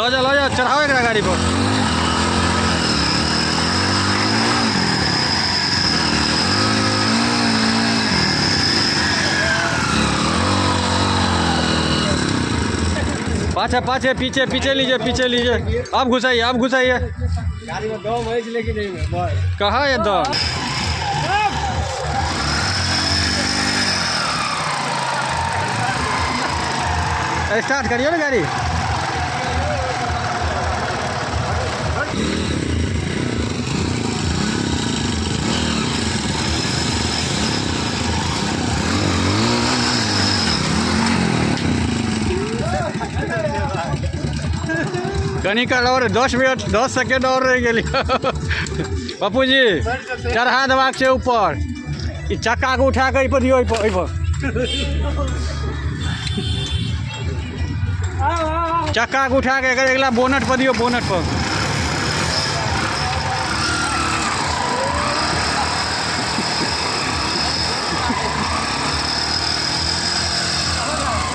लऽ जा, चढ़ाओ एकरा गाड़ी पर। पाछे पाछे पीछे पीछे लीजिए, पीछे लीजिए। अब घुसाइए, अब घुसाइए। गाड़ी में दम है लेकिन नहीं है। कहाँ है दम? स्टार्ट करिए ना गाड़ी। कनी काल और 10 मिनट 10 सेकेंड और रह गेल। पप्पू जी चढ़ा देबाक छै ऊपर। ई चक्का के उठा के एहि पर दियौ, एहि पर, एहि पर। चक्का के उठा के एकर अगिला बोनट पर दियौ, बोनट पर।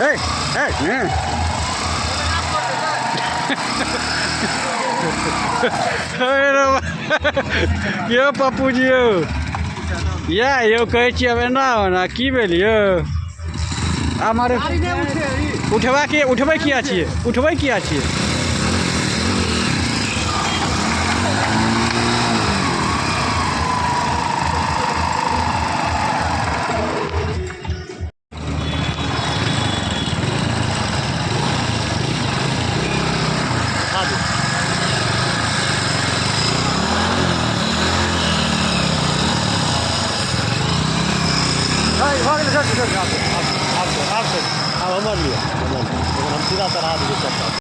ए, ए, ने। यौ पप्पू जी यौ, या यौ कहै छियै आब एना ओना की भेल यौ? हमारे उठवा के उठबै किया छियै, उठबै किया छियै? आब हमर लिअ, हम सीधा चढ़ा दियै।